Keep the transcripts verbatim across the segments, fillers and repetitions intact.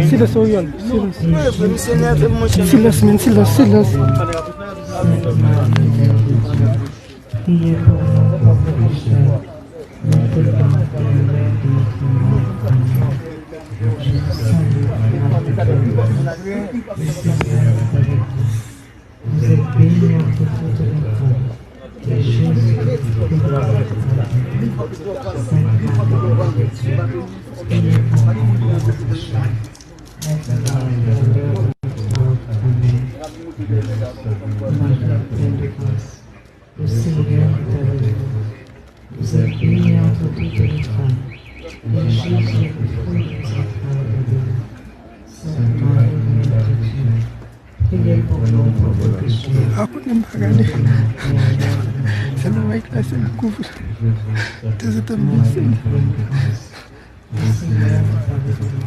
Silans, Oriol. Silans. Silans, men, silans, silans. Priye pou nou, pòv pechè, mentnan e a lè de nou mò. Amen. Jezi, Seyè, pase pou nou. Vous êtes bénie entre toutes les femmes, et Jésus, le fruit de vos entrailles, est béni. Sainte Marie, Mère de Dieu, priez pour nous pauvres pécheurs, maintenant et à l'heure de notre mort. Amen. Marie, pleine de grâce, le Seigneur est avec vous. Vous êtes bénie entre toutes les femmes, et Jésus, le fruit de vos entrailles, est béni. Sainte Marie, Mère de Dieu, priez pour nous pauvres pécheurs, maintenant et à l'heure de notre mort. Amen. Sèlman mwen klase m kouvri. Tèzantan m blese. Marie, pleine de grâce, le Seigneur est avec vous.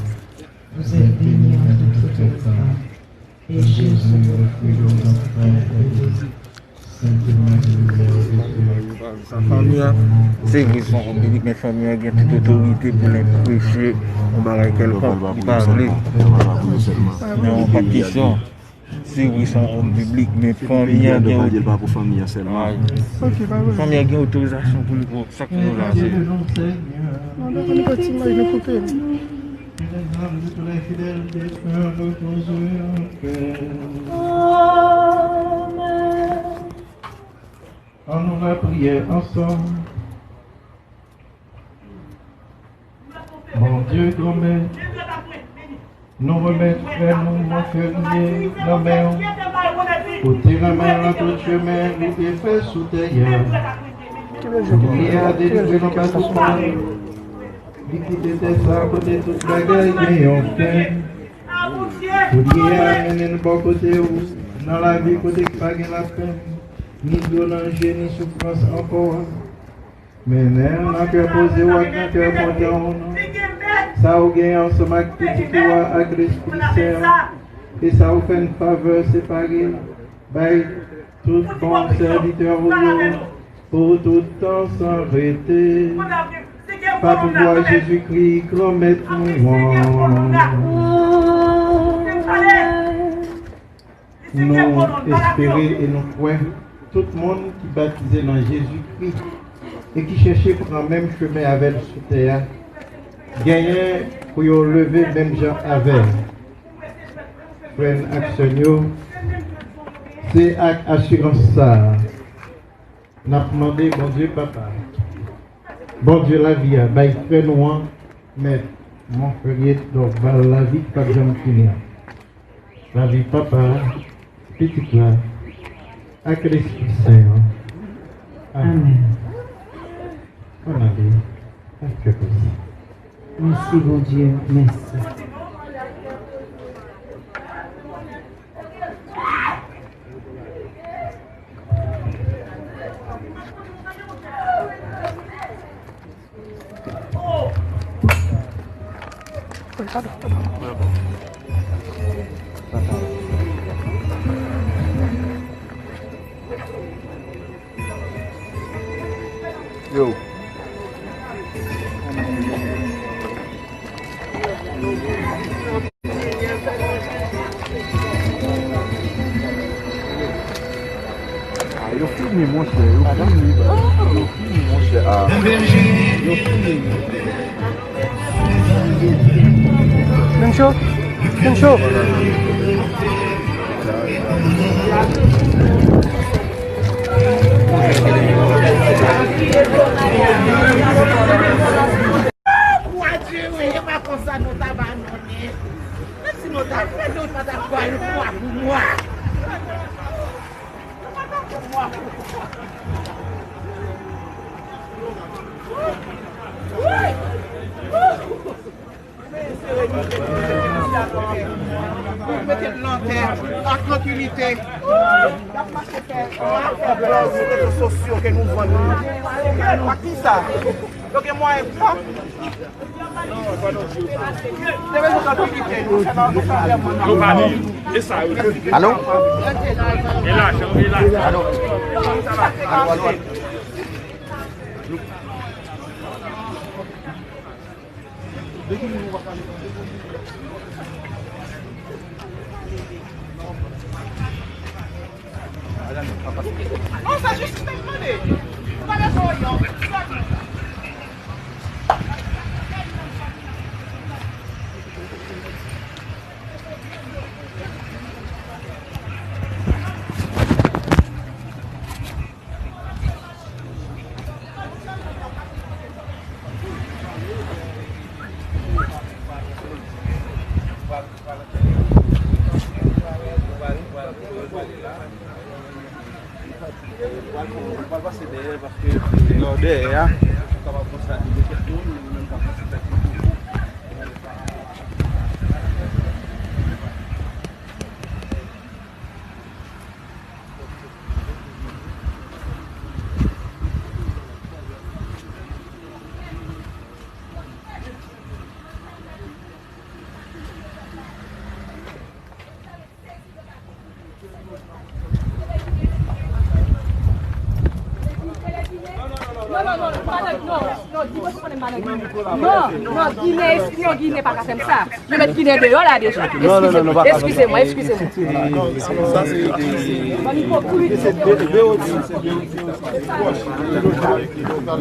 Vous êtes bénie entre toutes les femmes, et Jésus, le fruit de vos entrailles, est béni. Sainte Marie, Mère de Dieu, fanmi an, se vre se yon fanm biblik, men fanmi an gen tout otorite pou l preche yon bagay kèlkonk li pa vle. Men yon pa kesyon. Se vre se yon fanm biblik, men fanmi an gen, fanmi an gen otorizasyon pou l fè sa k nou la, se. Non, dakò, nou pa ti maj, nou koupe. Que les âmes de tous les fidèles défunts reposent en paix. Amen. Annou lapriyè ansanm. Bondye granmèt, nou remèt frè nou Monferrier nan men w. Ou te renmen l nan tout chemen li te fè sou tè a. Ou li a delivre nou ba tout mal. Li kite tè sa kote tout bagay gen yon fen. Ou li a mennen nou bò kote w nan lavi kote k pa gen lapenn, ni dlo nan je, ni soufrans ankò. Mennen l nan kè poze w ak nan kè kontan w nan. Sa w gen ansanm ak pitit ou a ak Lespri Sen an, e sa w fè n favè separe bay tout bon sèvitè ou yo pou tout tan san rete. Pa pouvwa Jezikri, Granmèt nou an. Nou espere e nou kwè tout moun ki batize nan Jezikri e ki chèche pran menm chemen avè l sou tè a, genyen pou yo leve menm jan avè l. Frè n ak sè n yo, se ak asirans sa a, n ap mande Bondye Papa, Bondye lavi a, bay frè nou an, Mèt Monferrier Dorval, lavi ki p ap janm fini an. Lavi Papa a, Pitit la, ak Lespri Sen an. Amèn. Amèn. Ann ale ak kè poze. Mèsi, Bondye. Mèsi. Yo. Ah, yo fini, monchè, yo fini, yo fini, monchè, ah. Yo fini. Mencho, Mencho. Kwa diri, e pa konsa nou ta ba nou li. Menm si nou ta fè, nou pa ta ba l mwa pou mwa. Nou pa ta fè mwa pou mwa. Mete l nan tè, ak trankilite. Y ap mache fè, fè buzz sou rezo sosyo ke nou vann. Ak kisa? Yo gen mwayen pou sa? Se rezo trankilite, nou fè nan, nou fè anlèman nan. Alo? E lajan, e lajan. Alo? Alo, alo, alo. Non, non, non, non, Ginen, non, Ginen pa ka fè m sa. Yo met Ginen deyò la deja. Non, non, non, non, pa ka. Eskize mwen, eskize mwen. Sa se, se, se, se, se, se, se, se, se, se, se,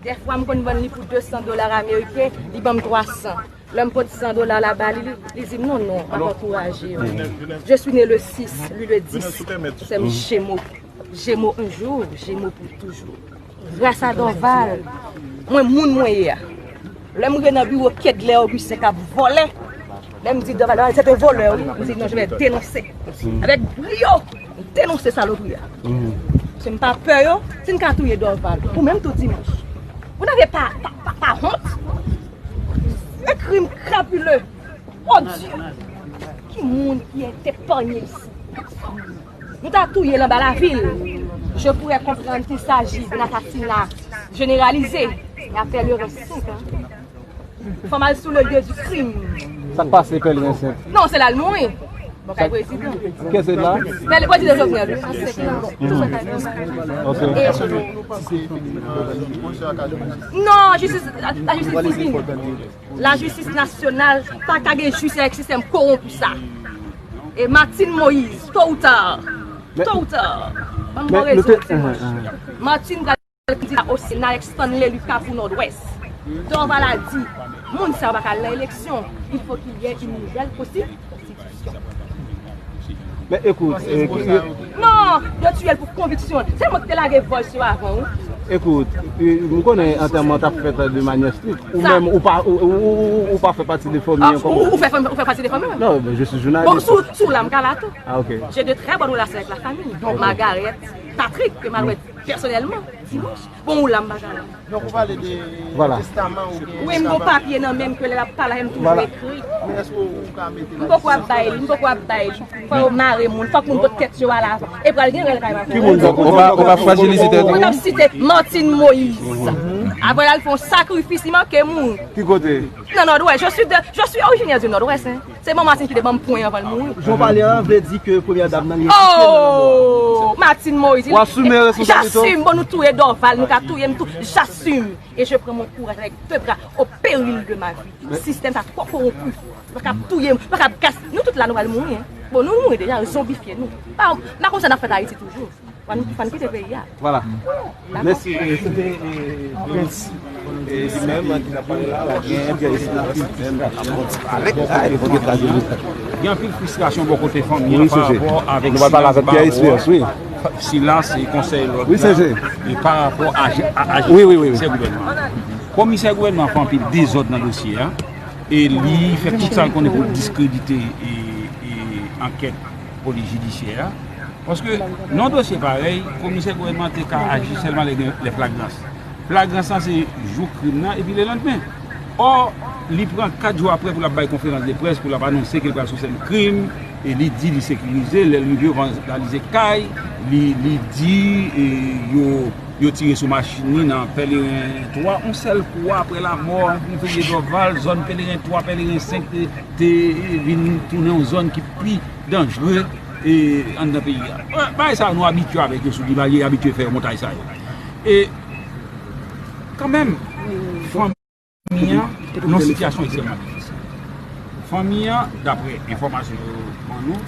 Dèfwa m konn vann li pou de san dola ameriken, li ban m twa san. Lè m pote san dola la ba li, li, li di m, "Non, non, m ap ankouraje w." Je suis né le six, lui le dix. Sè m Jemo. Jemo un jour, Jemo pour toujours. Gras a Dorval, mwen moun mwen ye a. Lè m rive nan biwo Kedlè Augustin k ap vòlè, lè m di Dorval, Dorval, c'est un voleur, wi. M di, "Non, je vais dénoncer." Avec brio, m denonse salopri a. Paske m pa pè yo, si n ka touye Dorval, ou menm tou Dimanche. Vous n'avez pas, pas, pas, pas honte? Un crime crapuleux, odieux. Ki moun ki ete panye isi? Nou ta touye l anba lavil. Je pourrais comprendre qu'il s'agit d'un assassinat généralisé. Mais après le reste, cinq ans. Fò m al sou le lieu du crime. Sa k pase Pèlen Sent? Non, se la l mouri. Bò kay prezidan. Kiyès se la? Pèlen, prezidan Jovenel, wi. Ok. E, non, jistis, la, la jistis divin. Lajistis nasyonal pa ka gen jis avèk sistèm kowonpi sa. E Martine Moïse, tôt ou tard, tôt ou tard, ban m bon rezon. Martine pral kandida o Sena avèk Stanley Lucas pou Nòdwès. Dorval a di, moun sa yo pa ka al nan eleksyon. Il faut qu'il y ait une nouvelle constitution. Men ekout, e, ki, e, Non, yo tiye l pou konviksyon. Se mwen ki te lage vòys yo avan, wi. Ekout, e, m konnen antèman t ap fèt de manyè strik. Ou menm, ou pa, ou, ou, ou, ou pa fè pati de fanmi an kòm ou, ou fè fanmi, ou fè pati de fanmi an? Non, men je suis journaliste. Bon, sou, sou la, m ka la tou. Ah, ok. J'ai de très bonnes relations avec la famille. Margaret, Patrick, ke m al wè pèsonèlman, dimanch. Bon, ou la, m pa ka la. Donk, ou pale de testaman ou gen. Wi, m gon papye nan men m ke lè l ap pale, m toujou ekri. Men èske ou ka mete la? M poko ap bay li, m poko ap bay li. Fò yo mare moun, fòk moun pot tèt yo al avan. E pral gen rèl kay m ap fè. Ki moun? Ou pa, ou pa frajilize tèt ou? Mwen ap site Martine Moïse. Apre l al fè yon sakrifis, li manke mouri. Ki kote? Nan Nòdwès. Je suis de, je suis originaire du Nord-Ouest, hein. Se manman Martine ki te ban m pwen anvan l mouri. Jan w pale an vle di ke premyè dam nan li. Oh! Martine Moïse. Ou asime responsablite w? J'assume. Bon, nou touye Dorval, nou ka touye m tou. J'assume. Et je prends mon courage avec deux bras au péril de ma vie. Sistèm sa twò kowonpi. Yo kab touye m, yo kab kas. Nou tout la, nou pral mouri, hein. Bon, nou mouri deja, zonbifye nou. Pa, pa konsa n ap fèt Ayiti toujou. Fò n, fò n kite peyi a. Voilà. Mèsi. E, se te, e, Prince, e, li menm ki t ap pale la, la gen Pierre Espérance li menm k ap pale. Gen anpil fristrasyon bò kote fanmi an pa rapò avèk silans bawo a. Sila se konsèy lòd la. E pa rapò a, a, a komisè gouvènman an fè anpil dezòd nan dosye a. E li fè tout sa l konnen pou l diskredite, e, e, ankèt polis jidisyè a. Paske nan dosye parèy, komisè gouvènman te ka aji sèlman lè gen lè flagrans. Flagrans lan se jou krim nan epi lelandmen. Ò, li pran kat jou apre pou l ap bay konferans de près, pou l ap anonse ke l pral sou sèn krim, e li di li sekirize, lè l rive yo vandalize kay, li, li di, e, yo, yo tire sou machin li nan Pèleren twa, yon sèl kou apre lanmò Monferrier Dorval, zòn Pèleren twa, Pèleren senk te, te vin tounen yon zòn ki pi danjre, e, anndan peyi a. E, bagay sa yo nou abitye avèk yo sou Divalye, abitye fè yo montay sa yo. E, kanmenm, fanmi an nan yon sitiyasyon ekstrèmman difisil. Fanmi an, daprè enfòmasyon yo ban nou,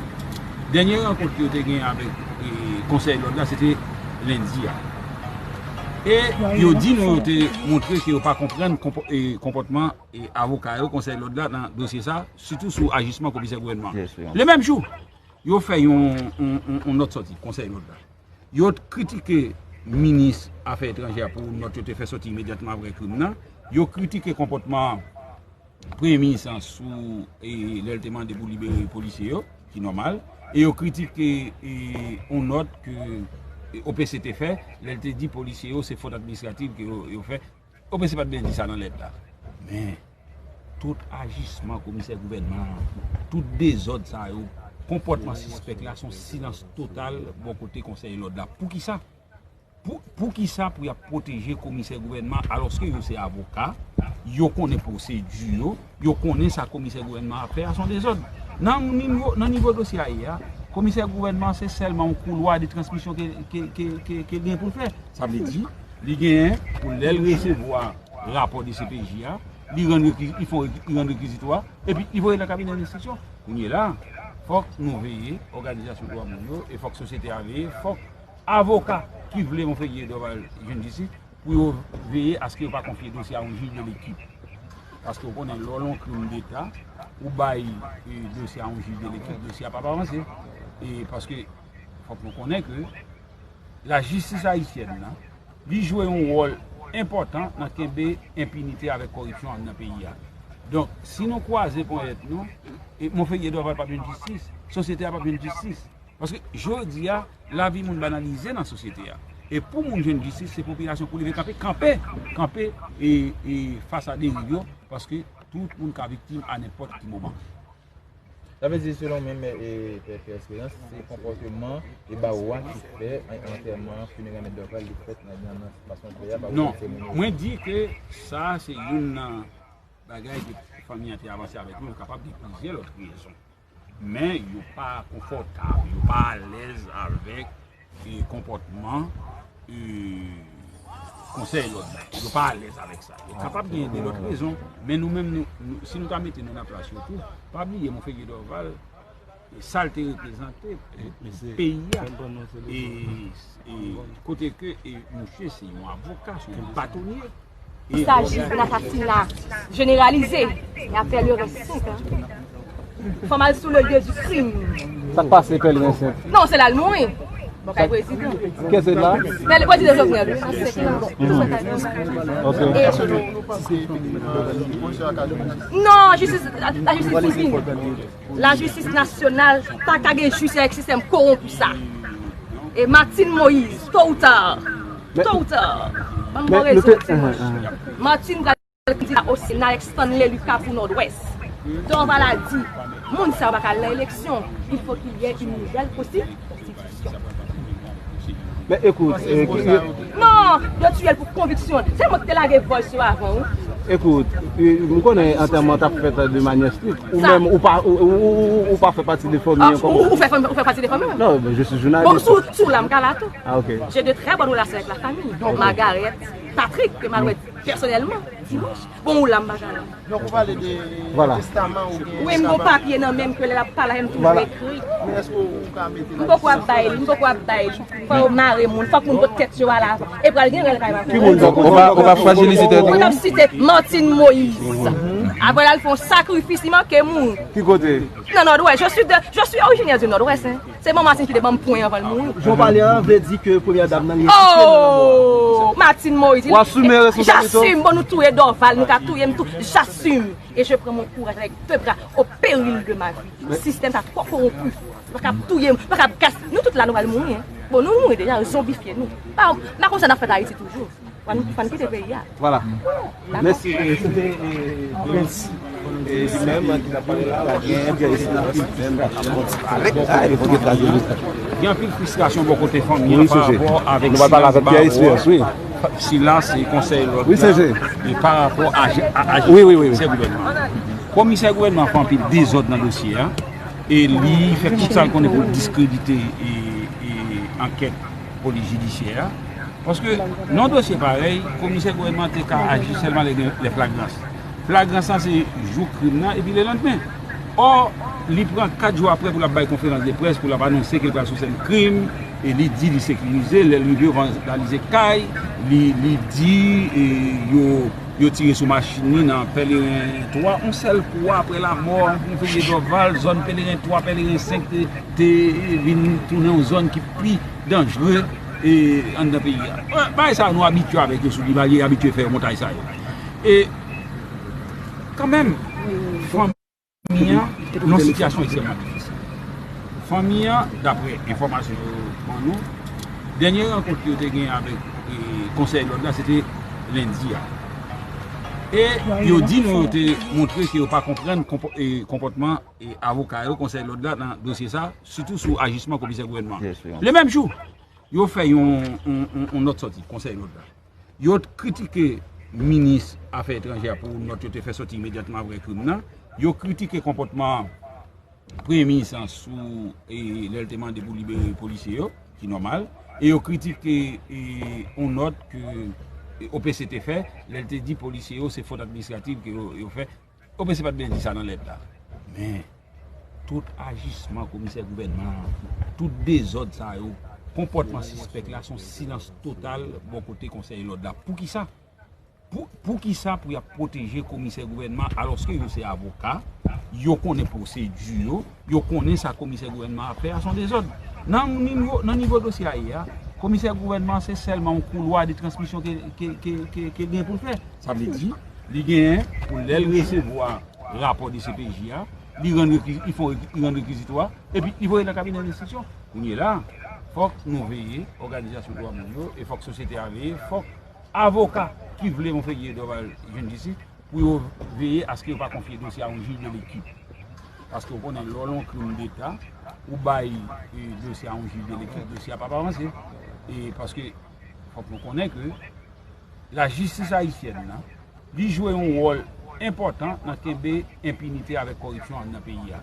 dènye rankont yo te gen avèk, e, Konsèy Lòd la, se te lendi a. E yo di nou yo te montre ke yo pa konprann konpò-, e, konpòtman, e, avoka yo, Konsèy Lòd la, nan dosye sa, sitou sou ajisman komisè gouvènman. Le menm jou, yo fè yon, yon, yon, yon nòt sòti, Konsèy Lòd la. Yo kritike minis afè etranjè a pou nòt yo te fè sòti imedyatman apre krim nan. Yo kritike konpòtman premye minis lan sou, e, lè l te mande pou libere polisye yo, ki nòmal. E yo kritike, e, yon nòt ke, e, O P C te fè, lè l te di polisye yo se fot administrativ ke yo, yo fè. O P C pa t byen di sa nan lèt la. Men, tout ajisman komisè gouvènman an, tout dezòd sa yo, konpòtman sispèk la, se yon silans total bò kote Konsèy Lòd la. Poukisa? Pou, poukisa pou y ap pwoteje komisè gouvènman alòske yo se avoka, yo konnen pwosedi yo, yo konnen sa komisè gouvènman ap fè a se yon dezòd. Nan nivo, nan nivo dosye a ye a, komisè gouvènman se sèlman yon koulwa de transmisyon ke, ke, ke, ke, ke l gen pou l fè. Sa vle di, li genyen pou lè l resevwa rapò de C P J a, li rann reki-, li fè yon reki-, li rann rekizitwa, epi li voye nan kabinè enstriksyon. Kounye la, fòk nou veye òganizasyon dwa moun yo, e fòk sosyete a veye, fòk avoka ki vle Monferrier Dorval jwenn jistis, pou yo veye aske yo pa konfye dosye a yon jij de lekip. Paske w konnen, lè w nan yon krim deta, ou bay, e, dosye a yon jij de lekip, dosye a p ap avanse. E paske, fòk nou konnen ke lajistis ayisyèn nan, li jwe yon wòl enpòtan nan kenbe enpinite avèk kòripsyon anndan peyi a. Donk, si nou kwaze ponyèt nou, e Monferrier Dorval p ap jwenn jistis, sosyete a p ap jwenn jistis. Paske jodi a, lavi moun banalize nan sosyete a. E pou moun jwenn jistis, se popilasyon pou leve kanpe, kanpe, kanpe, e, e fas a deriv yo, paske tout moun ka viktim a nenpòt ki moman. Sa vle di, selon menm, e, Pè, Pè Esperans, se konpòteman e bawo a ki fè an-, antèman, fineray Mèt Dorval li fèt nan, nan, nan fason l fè a, pa Non, mwen di ke sa se youn nan bagay ke fanmi an te avanse avèk nou, kapab gen plizyè lòt rezon. Men yo pa konfòtab, yo pa alèz avèk, e, konpòtman, e, Konsèy Lòd la. Yo pa alèz avèk sa. Yo kapab gen de lòt rezon, men nou menm, nou, nou, si nou ta mete nou nan plas yo tou, pa bliye Monferrier Dorval, e, sa l te reprezante pou peyi a. E, e kote ke, e, mouche se yon avoka, se yon batonye. Sa jis nan asasina jeneralize. Y ap fè le rès senk an. Fò m al sou le lieu du crime. Sa k pase Pèleren senk? Non, se la l mouri. Bò kay prezidan. Kiyès se la? Pèl-, prezidan Jovenel. Sa se ki nan bò. Ok. E Non, jistis, la, lajistis divin. Lajistis nasyonal pa ka gen jis avèk sistèm kowonpi sa. E Martine Moïse, tôt ou tard, tôt ou tard, ban m bon rezon. Martine pral kandida o Sena avèk Stanley Lucas pou Nòdwès. Dorval a di, moun sa yo pa ka al nan eleksyon, il faut qu'il y ait une nouvelle consti-, Men ekout, e, ki, e, Non, yo tiye l pou konviksyon. Se mwen ki te lage voice yo avan, wi. Ekout, e, m konnen antèman t ap fèt de manyè strik. Ou menm, ou pa, ou, ou, ou, ou pa fè pati de fanmi an kòman? Ou, ou fè fanmi, ou fè pati de fanmi an? Non, men je suis journaliste. Bon, sou, sou la, m ka la tou. Ah, ok. J'ai de très bonnes relations avec la famille. Margaret, Patrick, ke m al wè pèsonèlman, dimanch. Bon, ou la, m pa ka la. Donk, ou pale de testaman ou gen. Wi, m gon papye nan men m ke lè l ap pale, m toujou ekri. Men èske ou ka mete la M poko ap bay li, m poko ap bay li. Fò yo mare moun, fòk moun pot tèt yo alavan. E pral gen rèl kay pa. Ki moun sa? Ou pa, ou pa frajilize tèt ou? Mwen ap site Martine Moïse. Apre l al fè yon sakrifis, li manke mouri. Ki kote? Nan Nòdwès. Je suis de, je suis originaire du Nòdwès, hein. Se manman Martine ki te ban m pwen anvan l mouri. Jan w pale a vle di ke premyè dam nan li eksplike nan lanmò a. Oh, Martine Moïse. Ou asime responsablite w? J'assume, bon, nou touye Dorval, nou ka touye m tou. J'assume. Et je prends mon courage avec deux bras au péril de ma vie. Sistèm sa twò kowonpi. Pa kab touye m, pa kab gas. Nou tout la, nou pral mouri, hein. Bon, nou mouri deja, zonbifye nou. Pa, pa konsa n ap fèt Ayiti toujou. Fò n fò n kite peyi a. Voilà. Mèsi. E, se te, e, Prince, e, li menm ki t ap pale la. Gen Pierre Espérance li menm k ap disparèt. Ah, li fò gen tras de li. Gen anpil fristrasyon bò kote fanmi an pa rapò avèk silans bawo a. Sila se konsèy lòd la. E pa rapò a ajisman komisè gouvènman an. Komisè gouvènman an fè anpil dezòd nan dosye a. E li fè tout sa l konnen pou l diskredite e, e, ankèt polis jidisyè a. Paske nan yon dosye parèy, komisè gouvènman te ka aji sèlman lè gen lè flagrans. Flagrans lan se jou krim nan epi lelandmen. Ò, li pran kat jou apre pou l ap bay konferans de près, pou l ap anonse ke l pral sou sèn krim, e li di li sekirize, lè l rive yo vandalize kay, li, li di e, yo, yo tire sou machin li nan Pèleren twa, yon sèl kou apre lanmò Monferrier Dorval, zòn Pèleren twa, Pèleren senk te, te vin tounen yon zòn ki pi danjre e, anndan peyi a. Bagay sa a nou abitye avèk yo sou li, malgre y abitye fè yo montay sa yo. E kanmenm, fanmi an nan yon sitiyasyon ekstrèmman difisil. Fanmi an, daprè enfòmasyon yo ban nou, dènye rankont yo te gen avèk e, konsèy lòd la, se te lendi a. E yo di nou yo te montre ke yo pa konprann konpò- e, konpòtman e, avoka yo, konsèy lòd la nan dosye sa, sitou sou ajisman komisè gouvènman an. Le menm jou, yo fè yon, yon, yon, yon nòt sòti, konsèy lòd la. Yo kritike minis afè etranjè a pou nòt yo te fè sòti imedyatman apre krim nan. Yo kritike konpòtman premye minis lan sou e, lè l te mande pou libere polisye yo, ki nòmal. E yo kritike e, yon nòt ke e, O P C te fè, lè l te di polisye yo se fot administrativ ke yo, yo fè. O P C pa t byen di sa nan lèt la. Men, tout ajisman komisè gouvènman an, tout dezòd sa yo, konpòtman sispèk la, se yon silans total bò kote konsèy lòd la. Poukisa? Pou, poukisa pou y ap pwoteje komisè gouvènman alòske yo se avoka, yo konnen pwosedi yo, yo konnen sa komisè gouvènman ap fè a se yon dezòd. Nan nivo, nan nivo dosye a ye a, komisè gouvènman se sèlman yon koulwa de transmisyon ke, ke, ke, ke, ke l gen pou l fè. Sa vle di, li genyen pou lè l resevwa rapò de C P J a, li rann reki- li fè yon reki- li rann rekizitwa, epi li voye nan kabinè lenstriksyon. Kounye la, fòk nou veye òganizasyon dwa moun yo, e fòk sosyete a veye, fòk avoka ki vle Monferrier Dorval jwenn jistis, pou yo veye aske yo pa konfye dosye a yon jij de lekip. Paske w konnen, lè w lan yon krim deta, ou bay e, dosye a yon jij de lekip, dosye a p ap avanse. E paske, fòk nou konnen ke lajistis ayisyèn nan, li jwe yon wòl enpòtan nan kenbe enpinite avèk kòripsyon anndan peyi a.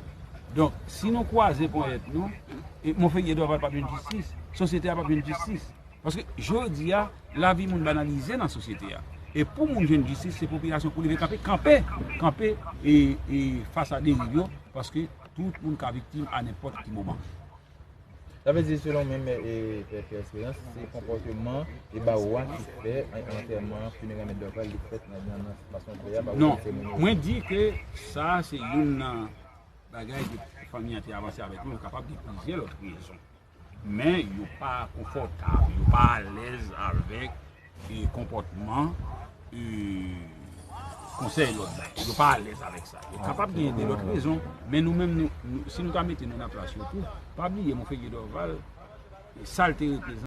Donk, si nou kwaze ponyèt nou, e, Monferrier Dorval p ap jwenn jistis, sosyete a p ap jwenn jistis. Paske, jodi a, lavi moun banalize nan sosyete a. E pou moun jwenn jistis, se popilasyon pou leve kanpe, kanpe, kanpe e, e fas a deriv yo, paske tout moun ka viktim a nenpòt ki moman. Sa vle di, selon menm e, Pè Pierre Espérance, se konpòteman e bawo a ki fè an- antèman, fineray Mèt Dorval li fèt nan, nan, nan fason l fè a, pa Non, mwen di ke sa se youn nan bagay ke fanmi an te avanse avèk nou, yo kapab gen plizyè lòt rezon. Men yo pa konfòtab, yo pa alèz avèk e, konpòtman e, konsèy lòd la. Yo pa alèz avèk sa. Yo kapab gen de lòt rezon, men nou menm, nou, nou, si nou ta mete nou nan plas yo tou, pa bliye Monferrier Dorval, e, sa l te reprezante.